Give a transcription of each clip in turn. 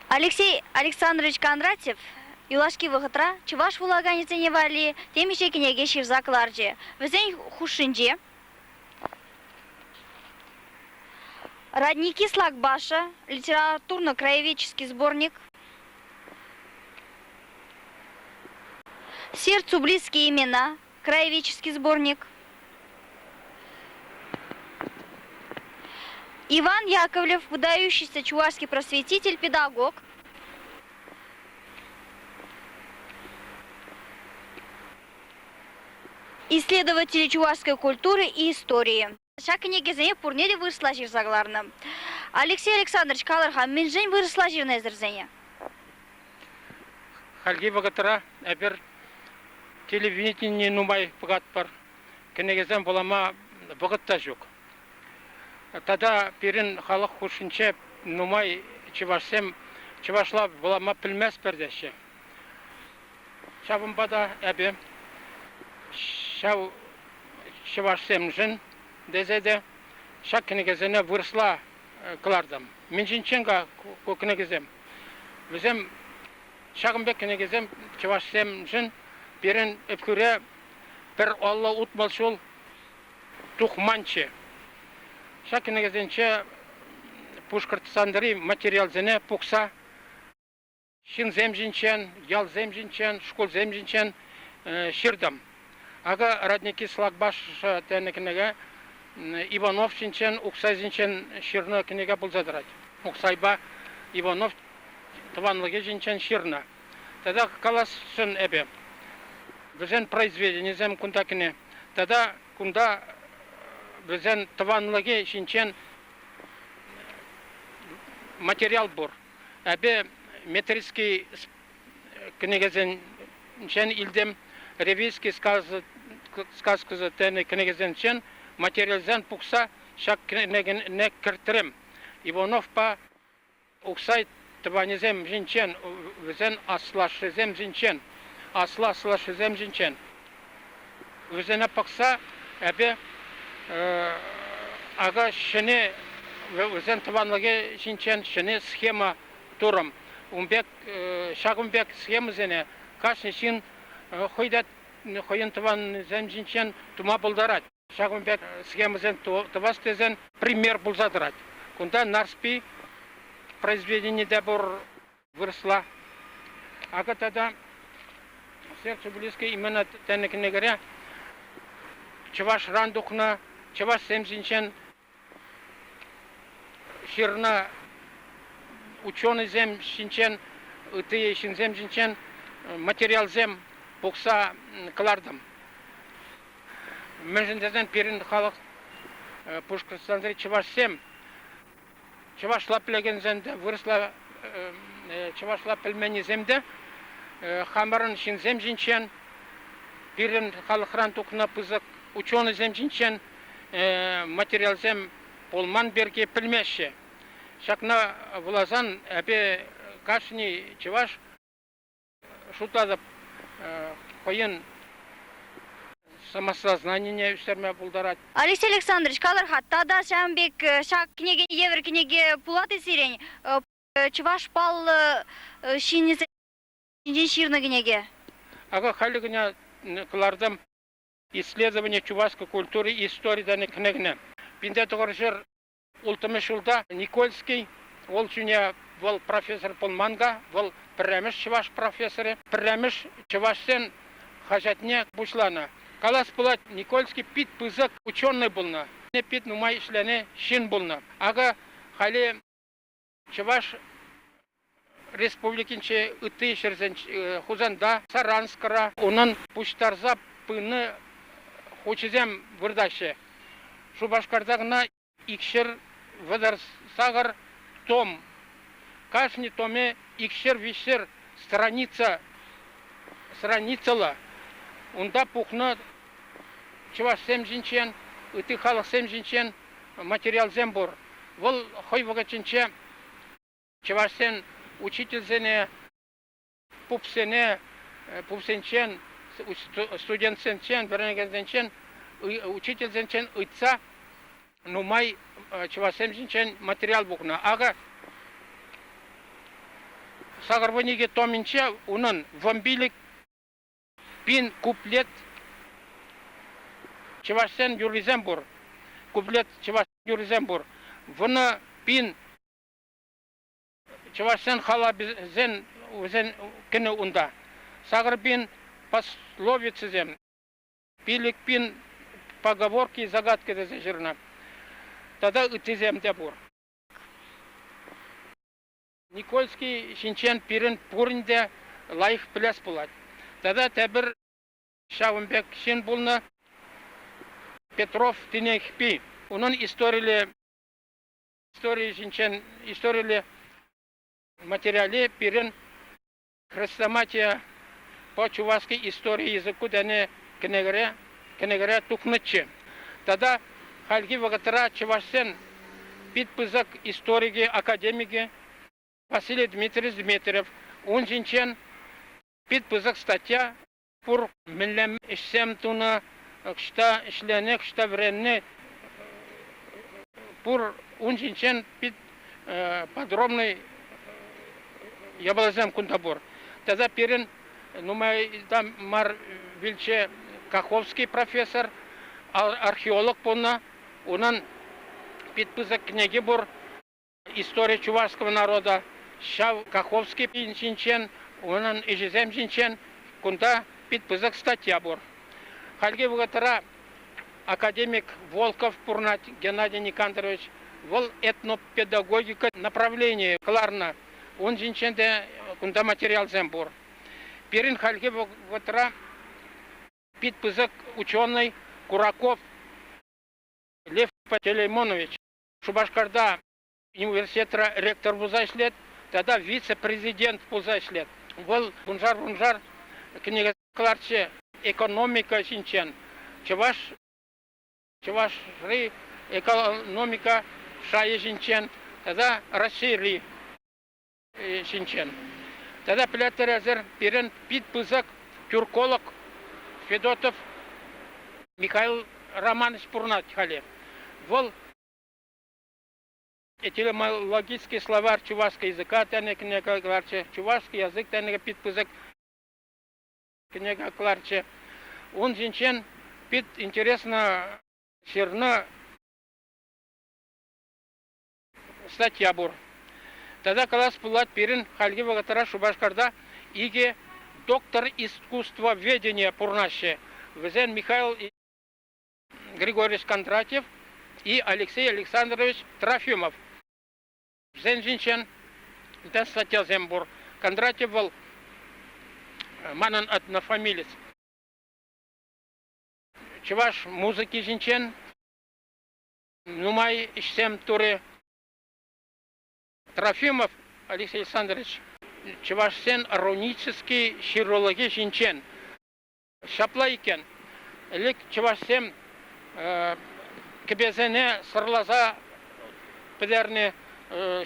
Алексей Александрович Кондратьев юлашки вӑхӑтра чӑваш вулаканӗсене валли темиҫе кӗнеке ҫырса кӑларчӗ. Вӗсен хушшинче «Родники Слакбаша» литературно-краеведческий сборник, «Сердцу близкие имена» краеведческий сборник, Иван Яковлев, выдающийся чувашский просветитель, педагог, исследователи чувашской культуры и истории. Ҫак кӗнекесене пурне те вырӑсла ҫырса кӑларнӑ. Алексей Александрович, калӑр-ха, мӗншӗн вырӑсла ҫырнӑ эсӗрсене? Хальхи вӑхӑтра эпир телевидени нумай пӑхатпӑр, кӗнекесем вулама вӑхӑт та ҫук. Тата пирӗн халӑх хушшинче нумай чӑвашсем чӑвашла вулама пӗлместпӗр теҫҫӗ. Ҫавӑнпа та эпӗ ҫав чӑвашсемшӗн тесе те ҫак кӗнекесене вырӑсла кӑлартӑм. Мӗн ҫинчен-ха ку кӗнекесем? Вӗсем ҫакӑн пек кӗнекесем чӑвашсемшӗн пирӗн Ӗпхӳре пӗр 50-60 ҫул тухманччӗ. Ҫак кӗнекесенче Пушкӑртстанри материалсене пухса ҫынсем ҫинчен, ялсем ҫинчен, шкулсем ҫинчен ҫыртӑм. Акӑ Родники Слакбаша тенӗ кӗнеке Иванов ҫинчен, Ухсай ҫинчен ҫырнӑ кӗнеке пулса тӑрать. Ухсайпа Иванов тӑванлӑхӗ ҫинчен ҫырнӑ. Тата каласшӑн эпӗ, вӗсен произведенийӗсем кунта кӗнӗ. Тата кунта вӗсен тӑванлӑхӗ ҫинчен материал пур. Эпӗ метрический кӗнекесенчен илтӗм, ревизский сказкӑсӑ тенӗ кӗнекесенчен материалсем пухса ҫак кӗнекене кӗртрӗм. Ивановпа Ухсай тӑванӗсем ҫинчен, вӗсен аслашшӗсем ҫинчен, аслӑ аслашшӗсем ҫинчен. Вӗсене пӑхса эпӗ акӑ ҫӗнӗ вӗсен тӑванлӑхӗ ҫинчен ҫӗнӗ схема турӑм. Ун пек ҫакӑн пек схемӑсене кашни ҫын хӑй те хӑйӗн тӑванӗсем ҫинчен тума пултарать. Ҫакӑн пек схемӑсем тӑвас тесен пример пулса тӑрать. Кунта Нарспи произведени те пур вырӑсла. Акӑ тата Сердцу близкое имена тенӗ кӗнекере чӑвашран тухнӑ чӑвашсем ҫинчен ҫырнӑ ученӑйсем ҫинчен, ытти ҫынсем ҫинчен материалсем пухса кӑлартӑм. Мӗншӗн тесен пирӗн халӑх Пушкӑртстанри чӑвашсем чӑвашла пӗлекенсем те, вырӑсла чӑвашла пӗлменнисем те хамӑрӑн ҫынсем ҫинчен, пирӗн халӑхран тухнӑ пысӑк ученӑйсем ҫинчен материалсем пулман пирки пӗлмеҫҫӗ. Ҫакна вуласан эпӗ кашни чӑваш шутлатӑп, хӑйӗн самосознанине ӳстерме пултарать. Алексей Александрович, калӑр-ха, тата ҫавӑн пек ҫак кӗнеке евӗр кӗнеке пулать-и сирӗн? Чӑваш паллӑ ҫыннисем ҫинчен ҫырнӑ кӗнеке. Акӑ халӗ кӑна кӑлартӑм Исследование чувашской культуры и истории тенӗ кӗнекене. Пинте тӑхӑрҫӗр Улттӑмӗш ҫулта Никольский, вӑл ҫине вӑл профессор пулман-ха, вӑл пӗрремӗш чӑваш профессорӗ, пӗрремӗш чӑвашсен хаҫатне пуҫланӑ. Калас пулать, Никольский пит пысӑк ученӑй пулнӑ, пит нумай ӗҫленӗ ҫын пулнӑ. Акӑ халӗ Чӑваш Республикинчи ытти ҫӗрсен Хусанта, Саранскра унӑн пуҫтарса пынӑ хучӗсем выртаҫҫӗ. Шупашкарта кӑна 238 том. Кашни томе икҫӗр-виҫҫӗр страница страницӑллӑ. Унта пухнӑ чӑвашсем ҫинчен, ытти халӑхсем ҫинчен материалсем пур. Вӑл хӑй вӑхӑтӗнче чӑвашсен учительсене, пупсене, пупсенчен, студентсенчен, вӗренекенсенчен, учительсенчен ыйтса нумай чӑвашсем ҫинчен материал пухнӑ. Акӑ. 82 томӗнче унӑн 15 пин куплет чӑвашсен юррисем пур. Куплет чӑваш юррисем пур. 10 000 чӑвашсен халапӗсен вӗсен кӗнӗ унта. 8000 пословицӑсем, 5000 поговорки, загадки тесе ҫырнӑ. Тата ыттисем те пур. Никольский ҫинчен пирӗн пурин те лайӑх пӗлес пулать. Тата тепӗр ҫавӑн пек ҫын пулнӑ Петров Тинехпи. Унӑн историлле истори ҫинчен историлле материалӗ пирӗн Хрестоматия по чувашской истории языку тенӗ кӗнекере тухнӑччӗ. Тата хальхи вӑхӑтра чӑвашсен пит пысӑк историкӗ, академикӗ Василий Дмитриевич Дмитриев ун ҫинчен пит пысӑк статья пур. Мӗнле ӗҫсем тунӑ, ӑҫта ӗҫленӗ, ӑҫта вӗреннӗ пур ун ҫинчен пит подробный япаласем кунта пур. Тата пирӗн нумай та мар вилчӗ Каховский профессор, археолог пулнӑ. Унӑн пит пысӑк кӗнеки пур. История чувашского народа. Ҫав Каховский ҫинчен, унӑн ӗҫӗсем ҫинчен кунта пит пысӑк статья пур. Хальхи вӑхӑтра академик Волков пурӑнать, Геннадий Никандрович. Вӑл этнопедагогика направление кӑларнӑ. Ун ҫинчен те кунта материалсем пур. Пирӗн хальхи вӑхӑтра пит пысӑк ученый Кураков Лев Пантелеймонович Шупашкарта университетра ректор пулса ӗҫлет тата вице-президент пулса ӗҫлет. Вӑл вуншар-вуншар кӗнеке кӑларчӗ экономика ҫинчен, чӑваш Чӑвашри экономика шайӗ ҫинчен тата Раҫҫейри ҫинчен. Тата пӗлетӗр эсир, пирӗн пит пысӑк тюрколог Федотов Михаил Романович пурӑнать халӗ. Вӑл этимологический словарь чувашского языка тенӗ кӗнеке кӑларчӗ, чувашский язык тенӗ пит пысӑк кӗнеке кӑларчӗ. Ун ҫинчен пит интересно ҫырнӑ статья пур. Тата калас пулать, пирӗн хальхи вӑхӑтра Шупашкарта икӗ доктор искусствоведения пурӑнаҫҫӗ. Вӗсен Михаил Григорьевич Кондратьев и Алексей Александрович Трофимов. Вӗсен ҫинчен те статьясем пур. Кондратьев вӑл манӑн однофамилец. Чӑваш музыки ҫинчен нумай ӗҫсем турӗ. Трофимов Алексей Александрович чӑвашсен рунический ҫырулӑхӗ ҫинчен. Ҫапла иккен. Ӗлӗк чӑвашсем кӗпесене сӑрласа пӗтернӗ,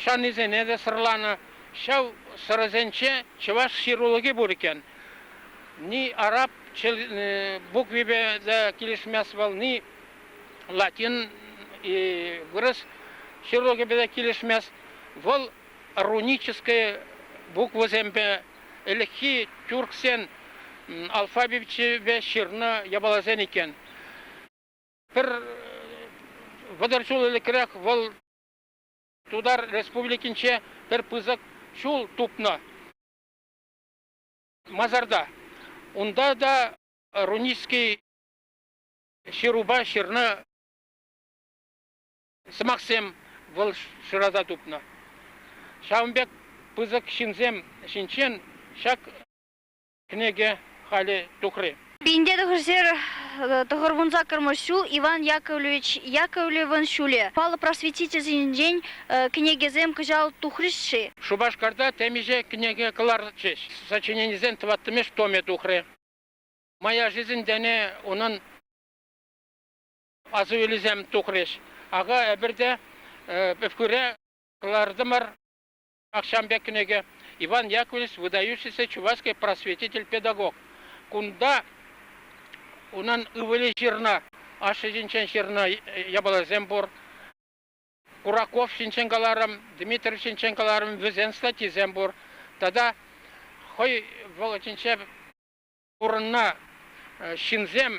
ҫаннисене те сӑрланӑ. Ҫав сӑрӑсенче чӑваш ҫырулӑхӗ пур иккен. Ни араб буквипе те килӗшмест вӑл, ни латин вырӑс ҫырулӑхӗпе те килӗшмест. Вӑл руническая буквӑсемпе ӗлӗкхи тюрксен алфавичӗпе ҫырнӑ япаласен иккен. Пӗр 30 ҫул ӗлӗкрех вӑл Тутар Республикинче пӗр пысӑк ҫул тупнӑ масарта. Унта та рунический ҫырупа ҫырнӑ сӑмахсем вӑл шыраса тупнӑ. Ҫавӑн пек пысӑк ҫынсем ҫинчен ҫак кӗнеке халӗ тухрӗ. 1998 ҫул Иван Яковлевич Яковлевӑн ҫулӗ. Паллӑ просветительсенчен кӗнекесем кӑҫал тухрӗҫ-ши? Шупашкарта темиҫе кӗнеке кӑларчӗҫ. Сочиненисен тӑваттӑмӗш томӗ тухрӗ. Моя жизнь тени унӑн асӑвилисем тухрӗҫ. Акӑ эпир те Ӗпхӳре кӑлартӑмӑр ҫавӑн пек кӗнеке. Иван Яковлевич выдающийся чувашский просветитель-педагог. Кунта унӑн ывӑлӗ ҫырнӑ, ашшӗ ҫинчен ҫырнӑ япаласем пур. Кураков ҫинчен каларӑм, Дмитриев ҫинчен каларӑм, вӗсен статйисем пур. Тата хӑй вӑхӑтӗнче пурӑннӑ ҫынсем,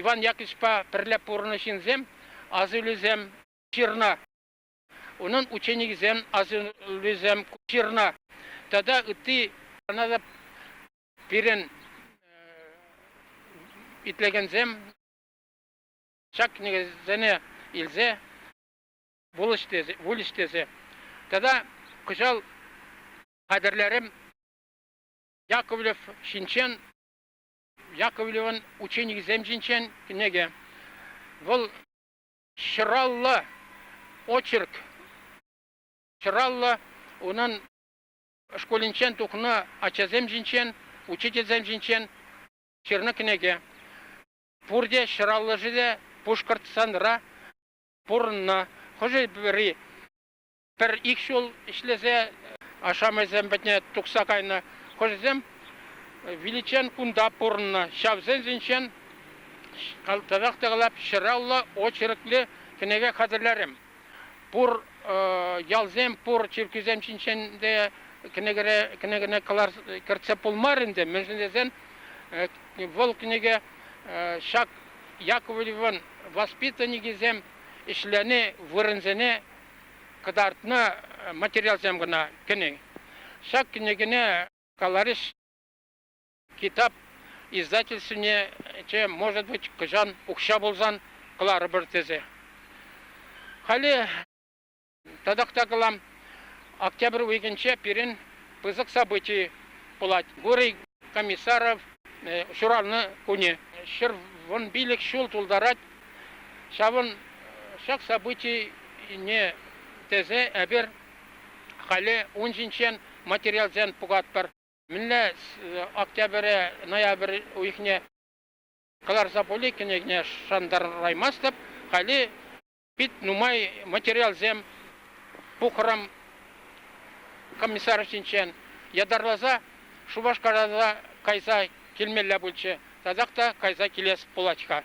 Иван Яковлевичпа пӗрле пурӑннӑ ҫынсем асилӳсем ҫырнӑ. Унӑн ученикӗсем асилӳсем ҫырнӑ. Тата ытти ӑна та пирӗн итлекенсем ҫак кӗнекесене илсе вулӗҫ тесе. Тата кӑҫал хатӗрлерӗм Яковлев ҫинчен, Яковлевӑн ученикӗсем ҫинчен кӗнеке. Вӑл ҫӑраллӑ очерк, ҫӑраллӑ унӑн шкулӗнчен тухнӑ ачасем ҫинчен, учительсем ҫинчен ҫырнӑ кӗнеке. Пурте ҫӑраллӑшӗ те Пушкӑртстанра пурӑннӑ. Хӑшӗ-пӗри пӗр-ик ҫул ӗҫлесе ашамӑшӗсем патне тухса кайнӑ. Хӑшӗсем виличчен кунта пурӑннӑ. Ҫавсен ҫинчен татах та калап, ҫӑраллӑ очерклӗ кӗнеке хатӗрлерӗм. Пур ялсем, пур чиркӳсем ҫинчен те кӗнекере кӗнекене кӗртсе пулмарӗ ӗнтӗ. Мӗншӗн тесен вӑл кӗнеке ҫак Яковлевӑн воспитанникӗсем ӗҫлени вырӑнсене кӑтартнӑ материалсем кӑна кӗнӗ. Ҫак кӗнекене каларӗҫ, Китап издательствине че, может быть, кӑҫан укҫа пулсан кӑларӑпӑр тесе. Халӗ татах та калам, октябрь уйӑхӗнче пирӗн пысӑк событи пулать. Гурий Комиссаров ҫуралнӑ кунӗ. 115 ҫул тултарать. Ҫавӑн ҫак событине тесе эпир халӗ ун ҫинчен материалсем пухатпӑр. Мӗнле октябрь, ноябрь уйӑхне кӑларса пули кӗнекене шантараймастӑп. Халӗ пит нумай материалсем пухрӑм комиссар ҫинчен. Ятарласа Шупашкара та кайса килмелле пулчӗ. Татах та кайса килес пулать-ха.